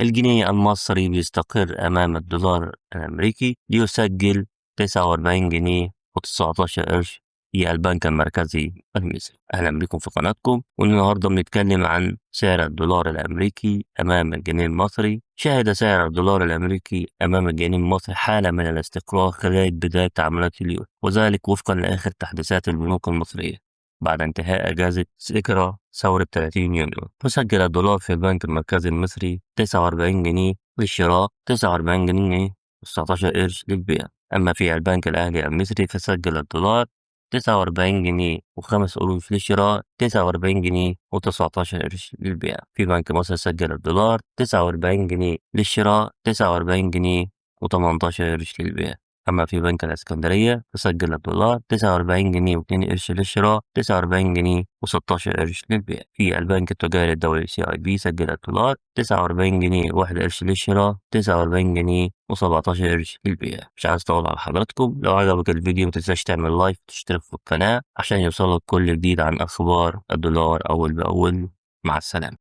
الجنيه المصري بيستقر أمام الدولار الأمريكي ليسجل 49 جنيه و19 قرش في البنك المركزي المصري. أهلا بكم في قناتكم، والنهاردة بنتكلم عن سعر الدولار الأمريكي أمام الجنيه المصري. شهد سعر الدولار الأمريكي أمام الجنيه المصري حالة من الاستقرار خلال بداية تعاملات اليوم، وذلك وفقا لآخر تحديثات البنوك المصرية بعد انتهاء أجازة ذكرى ثورة 30 يونيو. فسجل الدولار في البنك المركزي المصري 49 جنيه للشراء، 49 جنيه و19 قرش للبيع. أما في البنك الأهلي المصري فسجل الدولار 49 جنيه و5 قروش للشراء، 49 جنيه و19 قرش للبيع. في بنك مصر سجل الدولار 49 جنيه للشراء، 49 جنيه و18 قرش للبيع. أما في بنك الإسكندرية فسجل الدولار 49 جنيه و2 قرش للشراء، 49 جنيه و16 قرش للبيع. في البنك التجاري الدولي CIB سجل الدولار 49 جنيه و1 قرش للشراء، 49 جنيه و17 قرش للبيع. مش عايز أطول على حضراتكم، لو عجبك الفيديو متنساش تعمل like وتشترك في القناة عشان يوصلك كل جديد عن أخبار الدولار أول بأول. مع السلامة.